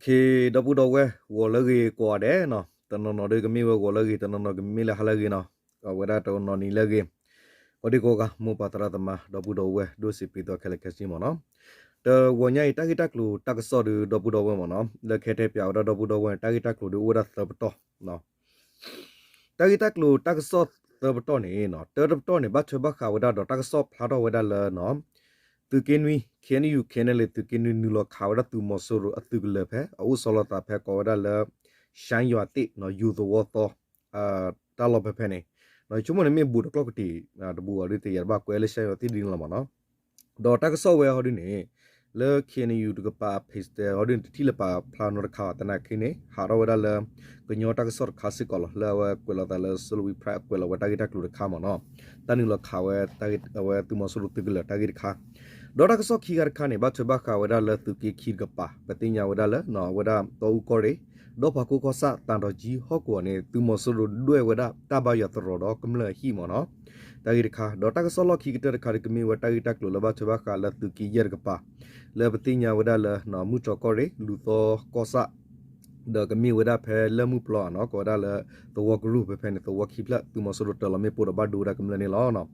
ဒီပုၢ်ဒီဝဲၢ် ဂီၤလၢအဂ့ၤကိးဂၤဒဲးနီၤ, တနီၤနီၤဒီးကမ့ၢ်ဝဲဂီၤလၢအဂ့ၤ, တနီၤနီၤကမ့ၢ်လၢဟါလၢအဂ့ၤနီၤ, အဝဲဒၣ်တနီၤနီၤနံၤလၢအဂ့ၤ, ကိးဒံကိးဂၤ မိၢ်ပၢ်သရၣ်သမါ ဒီပုၢ်ဒီဝဲၢ် ဒိၣ်စံးပျံၤသီခဲလၢာ်ခဲဆ့မ့ၢ်နီၤ, တဂီၤညါအံၤ တၢ်ဂ့ၢ်တၢ်ကျိၤတၢ်ကစီၣ်ဒီး ဒီပုၢ်ဒီဝဲၢ်မ့ၢ်နီၤ, လၢခဲတဲပၠးဝဲဒၣ်ဒီပုၢ်ဒီဝဲၢ်န့ၣ် တၢ်ဂ့ၢ်တၢ်ကျိၤဒီးအိၣ်ဝဲဒၣ်သၢပတီၢ် တၢ်ဂ့ၢ်တၢ်ကျိၤတၢ်ကစီၣ်သၢပတီၢ်န့ၣ်, တၢတပတီၢ်န့ၣ် ဘၣ်ထွဲဘၣ်ဃးဝဲဒၣ်ဒီးတၢ်ကစီၣ်ဖျါထီၣ်ဝဲဒၣ်လၢ သုးက့နွံ ခ့ၣ်အဲၣ်ယူၣ် ခ့ၣ်အဲၣ်ယူၣ် သုးက့နွံနုာ်လီၤခးဝဲဒၣ်သုးမီၤစိရိၤအသုးကလၢၤဖဲ အအိၣ်ဆီလီၤသးဖဲကိးဝဲဒၣ်လၢ ရှမ်းရွာသစ် ယိၤသဝီသီ တၢ်လီၢ်ဖဲဖဲန့ၣ်, ဆိကမိၣ်န့ၣ်မ့ၢ်ဘူးတကျီၢ်ကတံာ်တဘူးအီၤဒ်တယၤတဘၣ် ကွဲးလၢရှမ်းရွာသစ်ဒ်န့ၣ်လီၤမ့ၢ်နီၤ, ဒီးတၢ်ကစီၣ်ဝဲဟီဒ်န့ၣ် လၢ ခ့ၣ်အဲၣ်ယူၣ် တကပၤ page ဟီဒ်န့ၣ် တထံၣ်လၢပာ်ဖျါနီတခါဘၣ်, သနာ်က့န့ၣ် ဟးထီၣ်ဝဲဒၣ်လၢ ကညီတၢ်ကစီၣ်တခါစ့ၢ်ကီးလီၤ, လၢအဝဲကွဲးလီၤသးလၢ Salween Press အကွဲးလီၤဝဲတၢ်ဂ့ၢ်တၢ်ကျိၤတခါမ့ၢ်နီၤ, တၢ်နုာ်လီၤခးဝဲ အဝဲသုးမီၤစိရိၤသုးကလၢၤတၢ်ဂ့ၢ်တခါ, ဒီးတၢ်ကစီၣ်ခံခါတခါန့ၣ် ဘၣ်ထွဲဘၣ်ဃးဝဲဒၣ်လၢသုးက့ခံတကပၤ ပသ့ၣ်ညါဝဲဒၣ်လၢ အဝဲဒၣ်တီအူကီၢ်ရ့ၣ် ဒီးဖးခိၣ်ကီၢ်ဆၣ် သံတောင်ကြီး ဟီၣ်ကဝီၤန့ၣ် သုးမီၤစိရိၤဒွဲၣ်ဝဲဒၣ်တၢ်ဘါယွၤသရိာ်ဒီးကမျၢၢ်အဟံၣ်မ့ၢ်နီၤ, တၢ်ဂ့ၢ်တခါ, ဒီးတၢ်ကစီၣ်လီၢ်ခံကတၢၢ်တခါဒီးကမ့ၢ်ဝဲတၢ်ဂ့ၢ်တၢ်ကျိၤလၢဘၣ်ထွဲဘၣ်ဃးလၢသုးက့ယဲၢ်တကပၤ လၢပသ့ၣ်ညါဝဲဒၣ်လၢ မုၢ်တြီၤကီၢ်ရ့ၣ် လူၤသီကီၢ်ဆၣ် ဒီးကမ့ၢ်ဝဲဒၣ်ဖဲလၢၢ်မုၢ်ပျီဧါနီၤ, ကိးဝဲဒၣ်လၢသဝီကရူၢ်ဖဲဖဲန့ၣ် သဝီခံဖျၢၣ် သုးမီၤစိရိၤတၢၤလီၤမ့ၣ်ပိၢ်ဒီးဘၣ်ဒိဝဲဒၣ်ကမျၢၢ်န့ၣ်လီၤ.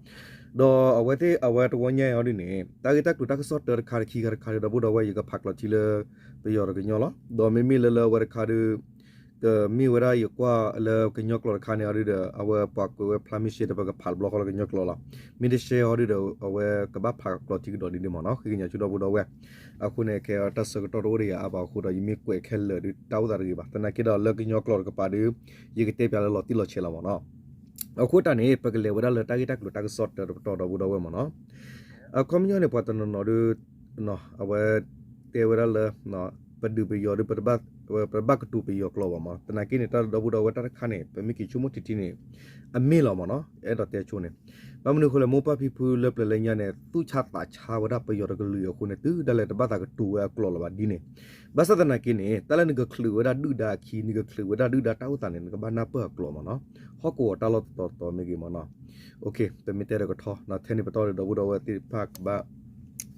ဒီးအဝဲသ့ၣ်အဝဲတဝီညါအံၤဟီဒ်န့ၣ် တၢ်ဂ့ၢ်တၢ်ကျိၤတၢ်ကစီၣ်တၢတခါတခံခါတခါဒီး ဒီပုၢ်ဒီဝဲၢ် ယကဖးကျိးထံလၢပယီၤတကညီလီၤ. ဒီးမ့မ့ၢ်လၢလၢအဝဲတခါဒီး ကမ့ၢ်ဝဲဒၣ်ယကွၢ်လၢကညီကျိာ်တခါန့ၣ်ဟီဒ်ဒီး အဝဲပှၤကွဲးဝဲဖျါမ့ၢ်ရှဲဒီး ပကဖးတဘျီဃီလၢကညီကျိာ်လီၤ. မ့ၢ်တရှဲဟီဒ်ဒီး အဝဲကဘၣ်ဖးကျိးထံကဒီးဒ်န့ၣ်မ့ၢ်နီၤ, ဃ့ကညးဆူဒီပုၢ်ဒီဝဲၢ်. အဃိန့ၣ် ခဲအံၤတၢ်ဆၢကတီၢ်တအိၣ်ဒီးယၤအါဘၣ်အဃိဒီး ယမ့ၢ်ကွဲးခဲလၢာ်ဒီးတၢ်အိၣ်သးတဂ့ၤဘၣ်. သနာ်က့ဒီးလၢကညီကျိာ်တကပၤဒီး ယကတဲပၠးလၢလီၤတံၢ်လီၤဆဲးလီၤမ့ၢ်နီၤ. အဃိတၢ်န့ၣ် ပကလဲၤဝဲဒၣ်လၢတၢ်ဂ့ၢ်တၢ်ကျိၤတၢ်ကစီၣ်တၢတပတီၢ်ဒီပုၢ်ဒီဝဲၢ်မ့ၢ်နီၤ. အခီပညီန့ၣ် ပှၤတနီၤနီၤဒီး အဝဲတဲဝဲဒၣ်လၢ ပဒုးပယီၤဒီး ပတဘၣ်ကတိၤပယီၤကျိာ်ဘၣ်မ့ၢ်နီၤ. သနာ်က့န့ၣ် တၢ်ဒီပုၢ်ဒီဝဲၢ်တၢ်တခါန့ၣ် ပမ့ၢ်က့ၤဆိကမိၣ်ထံထံန့ၣ် အမ့ၢ်လီၤမ့ၢ်နီၤ, အဲၣ်ဒိးတဲဆိန့ၣ်. ဘၣ်မနုၤအဃိလဲၣ် မိၢ်ပၢ်ဖံဖုလၢပျၢၤလၢညါန့ၣ် သူၣ်ဆါသးဆါဝဲဒၣ်ပယီၤတကလုာ်အဃိန့ၣ် တုၤဒၣ်လဲာ်တဘၣ်သးကတိၤဝဲအကျိာ်လၢၤဘၣ်ဒ်န့ၣ်. ဘၣ်ဆၣ်သနာ်က့န့ၣ် တၢ်လၢနကချုးဝဲဒၣ်ဒုၣ်ဒါအခံ နကချုးဝဲဒၣ်ဒုၣ်ဒါတၢ်အိၣ်သးန့ၣ် နကဘၣ်နၢ်ပၢၢ်အကျိာ်မ့ၢ်နီၤ. ဟီၣ်ကဝီၤတၢ်လီၢ်တတီၤတတီၤမ့ၢ်ဂ့ၤမ့ၢ်နီၤ. ပမ့ၢ်တဲဒီးကထီ ထဲန့ၣ်ပတီၢ်ဒီး ဒီပုၢ်ဒီဝဲၢ်သ့ၣ်တဖၣ်ကဘၣ်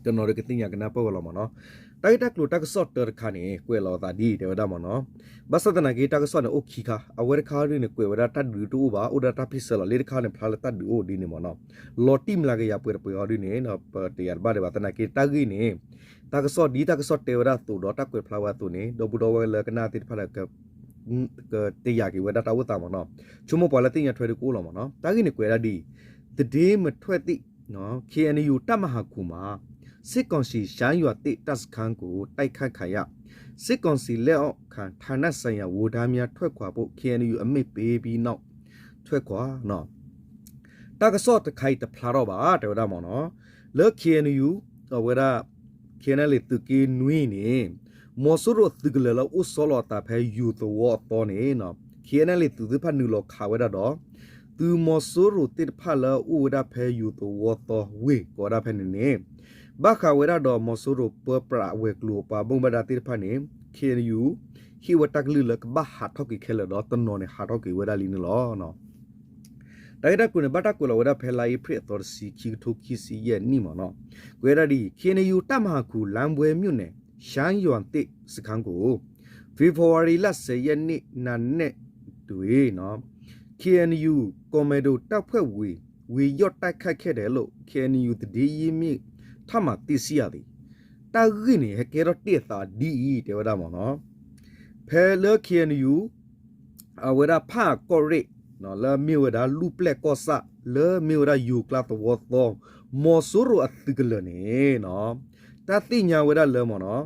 တနီၤဒီးကသ့ၣ်ညါကနၢ်ပၢၢ်ဝဲလီၤမ့ၢ်နီၤ. တၢ်ဂ့ၢ်တၢ်ကျိၤတၢ်ကစီၣ်တၢတခါန့ၣ် ကွဲးလီၤအသးဒ်တဲဝဲဒၣ်မ့ၢ်နီၤ. ဘၣ်ဆၣ်သနာ်က့ တၢ်ကစီၣ်န့ၣ်အိၣ်ခံခါ, အဝဲတခါဟီဒ်န့ၣ် ကွဲးဝဲဒၣ်တၢ်ဒုးတအိၣ်ဘၣ်, အိၣ်ဒီးတၢ်ဖ့ၣ်ဆၢလီၤ. လၢတခါန့ၣ် ဖျါလၢတၢ်ဒုးအိၣ်ဒ်န့ၣ်မ့ၢ်နီၤ. လီၤတံၢ်မျးကယၤပှဲၤတပှဲၤဟီဒ်န့ၣ် ပတယာ်တဘၣ်ဒံးဘၣ်. သနာ်က့ တၢ်ဂ့ၢ်န့ၣ် တၢ်ကစီၣ်ဒ်တၢ်ကစီၣ်တဲဝဲဒၣ်အသိးဒီးတၢ်ကွဲးဖျါဝဲအသိးန့ၣ် ဒီပုၢ်ဒီဝဲၢ်လၢကနၣ်သ့ၣ်တဖၣ်ဒီး ကတယာ်က့ၤဝဲဒၣ်တၢ်အိၣ်သးမ့ၢ်နီၤ. ဆိကမိၣ်ပှၤလၢသ့ၣ်ညါထွဲဒုးကအိၣ်လီၤမ့ၢ်နီၤ. တၢ်ဂ့ၢ်န့ၣ်ကွဲးဒၣ်ဒ်အံၤ, သဒ့မထွဲသ့ၣ် ခ့ၣ်အဲၣ်ယူၣ် တပ်မဟာခုမှာ စစ်ကောင်စီ ရှမ်းရွာသစ် တပ်စခန်းကို တိုက်ခိုက်ခံရ, စစ်ကောင်စီလက်အောက်ခံ ဌာနဆိုင်ရာဝန်ထမ်းများ ထွက်ခွာဖို့ ခ့ၣ်အဲၣ်ယူၣ် အမိန့်ပေးပြီးနောက် ထွက်ခွာ တၢ်ကစီၣ်တခါအံၤတဖျါထီၣ်ဘၣ် တဲဝဲဒၣ်မ့ၢ်နီၤ, လၢ ခ့ၣ်အဲၣ်ယူၣ် အဝဲဒၣ် ခ့ၣ်အဲၣ်ယူၣ် သုးက့နွံန့ၣ် မီၤစိရိၤအသုးကလၢၤလၢအိၣ်ဆီလီၤအသးဖဲယိၤသဝီအသီန့ၣ် ခ့ၣ်အဲၣ်ယူၣ် သုးသ့ၣ်တဖၣ်နုာ်လီၤခးဝဲဒၣ်ဒီး သုးမီၤစိရိၤသ့ၣ်တဖၣ်လၢအအိၣ်ဝဲဒၣ်ဖဲယိၤသဝီသီဝ့ၢ်ကိးဝဲဒၣ်ဖဲန့ၣ်န့ၣ် ဘၣ်ဃးဝဲဒၣ်ဒီးမီၤစိရိၤပၢပြးအဝဲၤကျိၤအပှၤဘၣ်မူဘၣ်ဒါသ့ၣ်တဖၣ်န့ၣ် ခ့ၣ်အဲၣ်ယူၣ် ဟ့ၣ်ဝဲတၢ်ကလုၢ်လၢကဘၣ်ဟးထီၣ်က့ၤခဲလၢာ်ဒီးတနီၤန့ၣ်ဟးထီၣ်က့ၤဝဲဒၣ်လံန့ၣ်လီၤ. တၢ်ဂ့ၢ်တၢ်ကျိၤန့ၣ် ဘၣ်တၢ်ကွဲးလီၤဝဲဒၣ်ဖဲလါအ့ဖြ့ၣ်အသီတဆံ ခံကထိခံဆံယဲၢ်နံၣ်မ့ၢ်နီၤ, ကွဲးဒၣ်ဒ်အံၤ, ခ့ၣ်အဲၣ်ယူၣ် တပ်မဟာခု လမ်းပွဲမြို့နယ် ရှမ်းရွာသစ်စခန်းကို ဖေဖော်ဝါရီလ ဆယ်ရက်နေ့ နံနက်တွင် ခ့ၣ်အဲၣ်ယူၣ် ကွန်မန်ဒိုတပ်ဖွဲ့ဝင် ဝင်ရောက်တိုက်ခိုက်ခဲ့တယ်လို့ ခ့ၣ်အဲၣ်ယူၣ် သတင်းရင်းမြစ်ထံမှ သိရှိရသည်. တၢ်ဂ့ၢ်န့ၣ် ဟဲကဲထီၣ်တ့ၢ်အသးဒ်အံၤ တဲဝဲဒၣ်မ့ၢ်နီၤ, ဖဲလၢ ခ့ၣ်အဲၣ်ယူၣ် အဝဲဒၣ်ဖးကီၢ်ရ့ၣ် လၢမ့ၢ်ဝဲဒၣ်လူၢ်ပျဲၢ်ကီၢ်ဆၣ် လၢမ့ၢ်ဝဲဒၣ်ယိၤကျါသဝီသီ မီၤစိရိၤအသုးကလၢၤန့ၣ် တၢ်သ့ၣ်ညါဝဲဒၣ်လၢမ့ၢ်နီၤ,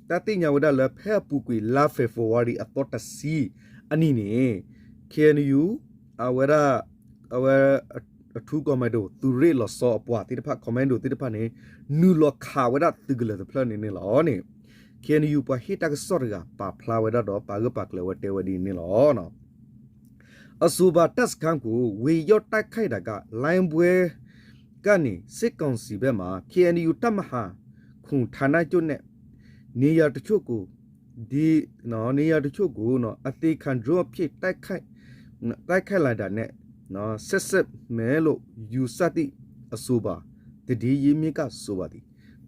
တၢ်သ့ၣ်ညါဝဲဒၣ်လၢဖဲအပူၤကွံာ်လါ February အသီတဆံအနံၤန့ၣ် ခ့ၣ်အဲၣ်ယူၣ် အဝဲဒၣ် အဝဲ အထူးကွန်မန်ဒိၣ် သုးရ့ၣ်လီၤဆီအပှၤသ့ၣ်တဖၣ် ကွန်မန်ဒိၣ်သ့ၣ်တဖၣ်န့ၣ် နုာ်လီၤခးဝဲဒၣ်သုးကလၢၤတဖျၢၣ်န့ၣ်န့ၣ်လီၤန့ၣ် ခ့ၣ်အဲၣ်ယူၣ် ပှၤဟ့ၣ်တၢ်ကစီၣ်တဂၤ ပာ်ဖျါဝဲဒၣ်ဒီး ပာ်ဂၢၢ်ပာ်ကျၢၤဝဲတဲဝဲဒ်န့ၣ်လီၤ. အဆိုပါတပ်စခန်းကို ဝင်ရောက်တိုက်ခိုက်တာက လိုင်းပွဲကနေ စစ်ကောင်စီဘက်မှ ခ့ၣ်အဲၣ်ယူၣ် တပ်မဟာခုနစ် ဌာနချုပ်နဲ့ နေရာတချို့ကို ဒီ နေရာတချို့ကို အသေခံ drone ဖြင့် တိုက်ခိုက် တိုက်ခိုက်လာတာနဲ့ ဆက်စပ်မယ်လို့ ယူဆသည့်အဆိုပါ သတင်းရင်းမြစ်က ဆိုပါသည်.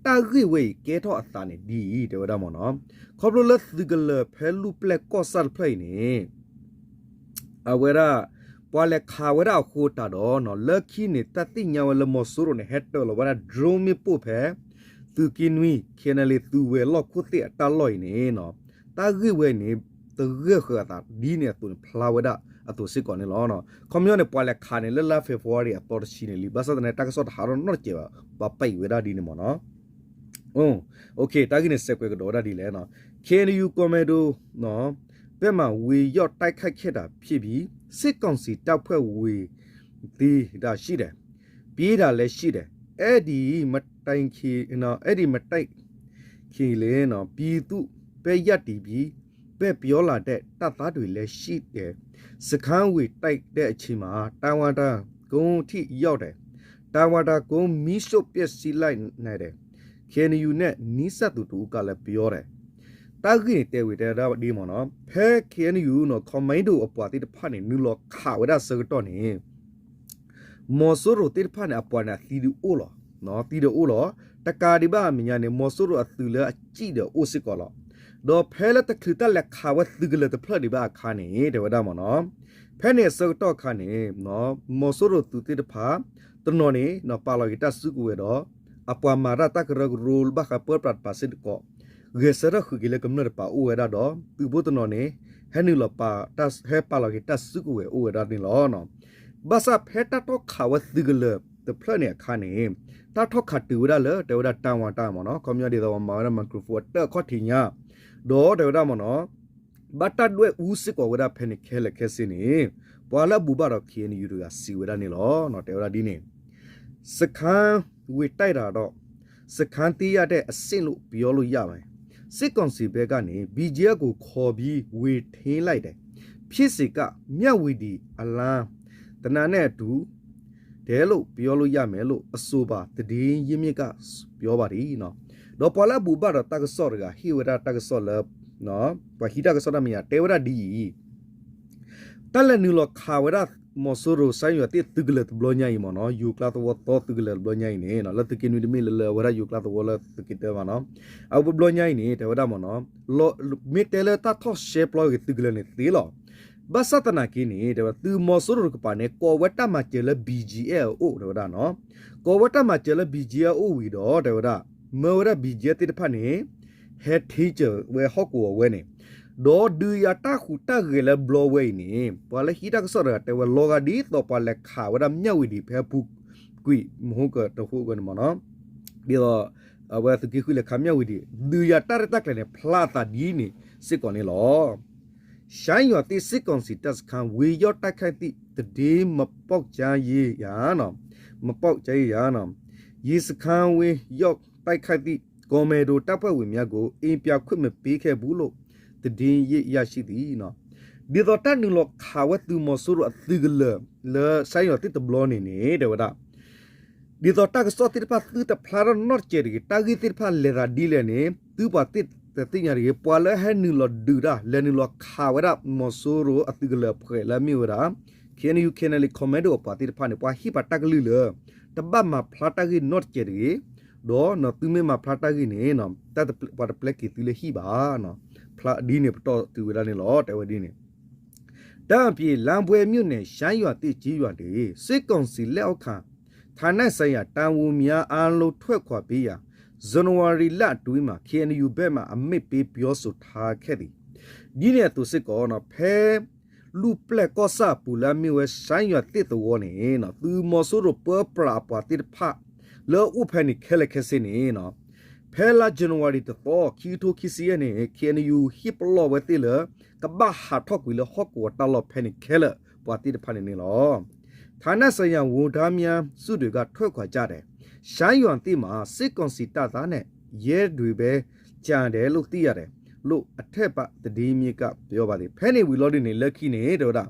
တၢ်ဂ့ၢ်ဝဲအံၤကဲထီၣ်အသးန့ၣ်ဒ်အံၤ တဲဝဲဒၣ်မ့ၢ်နီၤ, ခီဖျိလၢသုးကလၢၤဖဲလူၢ်ပျဲၢ်ကီၢ်ဆၣ်တဖျၢၣ်အံၤန့ၣ် အဝဲဒၣ် ပှၤလဲၤခးဝဲဒၣ်အဃိတးဒီး လၢခံန့ၣ် တၢ်သ့ၣ်ညါဝဲလၢမီၤစိရိၤန့ၣ် ဟဲတၢၤလီၤဝဲဒၣ် drone မ့ၣ်ပိၢ်ဖဲ သုးက့နွံ ခ့ၣ်အဲၣ်ယူၣ် သုးဝဲၤလီၢ်ခိၣ်သ့ၣ်အတၢ်လီၢ်အံၤန့ၣ် တၢ်ဂ့ၢ်ဝဲန့ၣ် တဂၢၢ်ဃာ်အသးဒ်န့ၣ်အသိးန့ၣ် ဖျါဝဲဒၣ်အသိးစ့ၢ်ကီးန့ၣ်လီၤ. ခီပညီန့ၣ် ပှၤလဲၤခးန့ၣ် လၢလါ February အသီတဆံန့ၣ်လံ, ဘၣ်ဆၣ်သနာ်က့ တၢ်ကစီၣ်တဟးထီၣ်နီတစဲးဘၣ်, ပှၤပဲာ်အံၤဝဲဒၣ်ဒ်န့ၣ်မ့ၢ်နီၤ. တၢ်ဂ့ၢ်န့ၣ် စဲးကွဲးကဒီးဝဲဒၣ်ဒ်လဲၣ်, ခ့ၣ်အဲၣ်ယူၣ် commando ဘဲၣ်မး ဝင်ရောက်တိုက်ခိုက်ခဲ့တာဖြစ်ပြီး စစ်ကောင်စီတပ်ဖွဲ့ဝင် သေတာရှိတယ်, ပြေးတာလည်းရှိတယ်, အဲဒီမတိုင်ခင်, အဲဒီမတိုင်ခင်လည်း ပြည်သူ့ဘက်ရပ်တည်ပြီး ဘက်ပြောလာတဲ့တပ်သားတွေလည်းရှိတယ်, စခန်းဝင်တိုက်တဲ့အချိန်မှာ တာဝါတိုင်ကုန်းထိရောက်တယ်, တာဝါတိုင်ကုန်းမီးရှို့ပျက်စီးလိုက်နိုင်တယ်, ခ့ၣ်အဲၣ်ယူၣ် နဲ့နီးစပ်သူတစ်ဦးကလည်းပြောတယ်. တၢ်ဂ့ၢ်န့ၣ် တဲဝဲတဲဒၣ်ဒ်မ့ၢ်နီၤ, ဖဲ ခ့ၣ်အဲၣ်ယူၣ် နီၤ commando အပှၤသ့ၣ်တဖၣ်န့ၣ် နုာ်လီၤခးဝဲဒၣ်ဆၢကတီၢ်န့ၣ် မီၤစိရိၤသ့ၣ်တဖၣ်န့ၣ် အပှၤန့ၣ် အသံဒုးအိၣ်လီၤ, သံဒုးအိၣ်လီၤ. တကးဒံးဘၣ်အမဲာ်ညါန့ၣ် မီၤစိရိၤအသုးလၢအစံၣ်ဒီးအိၣ်စ့ၢ်ကီးလီၤ. ဒီးဖဲလၢတချုးတၢ်လဲၤခးဝဲသုးကလၢၤတဖျၢၣ်ဒံးဘၣ်အခါန့ၣ် တဲဝဲဒၣ်မ့ၢ်နီၤ, ဖဲန့ၣ်အဆၢကတီၢ်အခါန့ၣ် မီၤစိရိၤသုးသ့ၣ်တဖၣ် တနီၤန့ၣ် ပာ်လီၤက့ၤတၢ်စုကဝဲၤဒီး အပှၤမၤတၢ်တၢ်ကရၢကရိဘၣ်ဃးပၢပြးတပၤစ့ၢ်ကီး ဂဲၤဆၢထၢၣ်ဃုာ်က့ၤလၢကမျၢၢ်တပၤအိၣ်ဝဲဒၣ်ဒီး သုးဖိတနီၤန့ၣ် ဟဲနုာ်လီၤပာ် ဟဲပာ်လီၤက့ၤတၢ်စုကဝဲၤအိၣ်ဝဲဒၣ်န့ၣ်လီၤ. ဘၣ်ဆၣ်ဖဲတၢ်ထီၣ်ခးဝဲသုးကလၢၤတဖျၢၣ်န့ၣ်အခါန့ၣ် တၢ်ထီၣ်ခးတုၤဝဲဒၣ်လၢ တဲဝဲဒၣ် တၢ်ဝါတၢ်မ့ၢ်နီၤ, ခီပညီဒ်သိးပှၤမၤဝဲဒၣ် microphone အတၢ်အခီၣ်ထံးညါ ဒီးတဲဝဲဒၣ်မ့ၢ်နီၤ ဘၣ်တၢ်ဒွဲၣ်အူစ့ၢ်ကီးဝဲဒၣ်ဖဲန့ၣ်ခဲလၢာ်ခဲဆ့န့ၣ် ပှၤလၢအဘူးဘၣ်ဒီး ခ့ၣ်အဲၣ်ယူၣ် တဂၤစံးဝဲဒၣ်န့ၣ်လီၤ. တဲဝဲဒၣ်ဒ်န့ၣ် စခန်းဝင်တိုက်တာတော့ စခန်းသိမ်းရတဲ့အဆင့်လို့ပြောလို့ရမယ်။ စစ်ကောင်စီဘက်ကနေ ဘီဂျီအက်ဖ် ကိုခေါ်ပြီး ဝင်ထိန်းလိုက်တယ်။ ဖြစ်စဉ်က မြဝတီအလံ သေနတ်နဲ့အတူ တယ်လို့ပြောလို့ရမယ်လို့ အဆိုပါသတင်းရင်းမြစ်က ပြောပါတယ် ဒီးပှၤလၢအဘူးဘၣ်ဒီးတၢ်ကစီၣ်တဂၤ ဟ့ၣ်ဝဲဒၣ်တၢ်ကစီၣ်လၢ ပှၤဟံးတၢ်ကစီၣ်တၢ်မဲာ်ညါ တဲဝဲဒၣ်ဒ်အံၤ တၢ်လဲၤနုာ်လီၤခးဝဲဒၣ် မီၤစိရိၤ ရှမ်းရွာသစ် သုးကလၢၤတဘျီညါအံၤမ့ၢ်နီၤ, ယိၤကျါသဝီသီသုးကလၢၤတဘျီညါအံၤန့ၣ် လၢသုးက့နွံတမ့ၢ်လၢ လၢအဝဲဒၣ်ယိၤကျါသဝီလၢသုးက့တၢဘၣ်နီၤ, အဝဲတဘျီညါအံၤန့ၣ် တဲဝဲဒၣ်မ့ၢ်နီၤ, မ့ၢ်တဲလၢတၢ်ထီၣ်ရှဲပျီက့ၤသုးကလၢၤန့ၣ်သ့လီၤ. ဘၣ်ဆၣ်သနာ်က့န့ၣ် တဲဝဲဒၣ် သုးမီၤစိရိၤတကပၤန့ၣ် ကိးဝဲတၢ်မၤစၢၤလၢ ဘီဂျီအက်ဖ် အအိၣ် တဲဝဲဒၣ်နီၤ, ကိးဝဲတၢ်မၤစၢၤလၢ ဘီဂျီအက်ဖ် အအိၣ်ဝံၤဒီး တဲဝဲဒၣ် မၢဝဲဒၣ် ဘီဂျီအက်ဖ် သ့ၣ်တဖၣ်န့ၣ် ဟဲထိန်းချုပ်ဝဲဟီၣ်ကဝီၤဝဲန့ၣ်, ဒီးဒုးယၤတၢ်ဟူးတၢ်ဂဲၤလၢဘျီဝဲအံၤန့ၣ် ပှၤလၢဟံးတၢ်ကစီၣ်တဂၤတဲဝဲ လီၤဂာ်ဒ်သိးပှၤလဲၤခးဝဲဒၣ် မြဝတီ ဖဲအပူၤကွံာ်မဟိကတဟိကန့ၣ်မ့ၢ်နီၤ, ဒ်သိး အဝဲသုးက့ဃုလဲၤခး မြဝတီ ဒုးယၤတၢ်ရဲၣ်တၢ်ကျဲၤန့ၣ် ဖျါအသးဒ်န့ၣ်စ့ၢ်ကီးန့ၣ်လီၤ. ရှမ်းရွာသစ်စစ်ကောင်စီတပ်စခန်း ဝင်ရောက်တိုက်ခိုက်သည့်သတင်း မပေါက်ကြားရေးရာ မပေါက်ကြားရေးရာ ရဲစခန်း ဝင်ရောက်တိုက်ခိုက်သည့် ကွန်မန်ဒိုတပ်ဖွဲ့ဝင်များကို အိမ်ပြန်ခွင့်မပေးခဲ့ဘူးလို့ သတင်းရရှိသည် ဒ်သိးတၢ်နုာ်လီၤခးဝဲသုးမီၤစိရိၤအသုးကလၢၤလၢ ရှမ်းရွာသစ် တဘျီန့ၣ်န့ၣ် တဲဝဲဒၣ် ဒ်သိးတၢ်ကစီၣ်သ့ၣ်တဖၣ်သုတဖျါထီၣ်နီတစဲးတဂ့ၤ, တၢ်ဂ့ၢ်သ့ၣ်တဖၣ်လဲၤသးဒ်လဲၣ်န့ၣ် သုပှၤသ့ၣ်တသ့ၣ်ညါတဂ့ၤ, ပှၤလၢဟဲနုာ်လီၤဒုးတၢ် လဲၤနုာ်လီၤခးဝဲဒၣ်မီၤစိရိၤအသုးကလၢၤအဖှဲးလၢအမ့ၢ်ဝဲဒၣ် ခ့ၣ်အဲၣ်ယူၣ် ခ့ၣ်အဲၣ်ယူၣ် commando အပှၤသ့ၣ်တဖၣ်န့ၣ် ပှၤဟ့ၣ်ပှၤတၢ်ကလုၢ်လၢ တဘၣ်မၤဖျါတၢ်ဂ့ၢ်နီတစဲးတဂ့ၤ, ဒီးနီၤ သုမ့ၢ်မၤဖျါတၢ်ဂ့ၢ်န့ၣ် ပှၤတပျဲက့ၤသုလၢဟံၣ်ဘၣ်, ဖျါဒ်န့ၣ်ပတီၢ်တုၤဝဲဒၣ်န့ၣ်လီၤ တဲဝဲဒ်န့ၣ် ဒါ့အပြင် လမ်းပွဲမြို့နယ် ရှမ်းရွာသစ်ကျေးရွာတွင် စစ်ကောင်စီလက်အောက်ခံ ဌာနဆိုင်ရာတာဝန်များအားလုံး ထွက်ခွာပေးရန် ဇန်နဝါရီလအတွင်းမှာ ခ့ၣ်အဲၣ်ယူၣ်ဘက်မှ အမိန့်ပေးပြောဆိုထားခဲ့သည် ဒ်န့ၣ်အသိးစ့ၢ်ကီး ဖဲ လူၢ်ပျဲၢ်ကီၢ်ဆၣ်အပူၤလၢအမ့ၢ်ဝဲ ရှမ်းရွာသစ်သဝီန့ၣ် သုးမီၤစိရိၤပၢပြးအပှၤသ့ၣ်တဖၣ် လၢအအိၣ်ဖဲန့ၣ်ခဲလၢာ်ခဲဆ့န့ၣ် ဖဲလါ January တသီ ခံကထိခံဆံယဲၢ်န့ၣ် ခ့ၣ်အဲၣ်ယူၣ် ဟ့ၣ်ပလီၢ်ဝဲသ့ၣ်လၢ ကဘၣ်ဟးထီၣ်ကွံာ်လၢဟီၣ်ကဝီၤတၢ်လီၢ်ဖဲန့ၣ်ခဲလၢာ်ပှၤသ့ၣ်တဖၣ်န့ၣ်န့ၣ်လီၤ. ဌာနဆိုင်ရာဝန်ထမ်းများစုတွေက ထွက်ခွာကြတယ်. ရှမ်းရွာသစ်မှာ စစ်ကောင်စီတပ်သားနဲ့ ရဲတွေပဲ ကျန်တယ်လို့ သိရတယ်လို့ အထက်ပါသတင်းမြစ်က ပြောပါတယ်. ဖဲန့ၣ်ဝံၤလီၤဒ်န့ၣ် လၢခံန့ၣ် တဲဝဲဒၣ်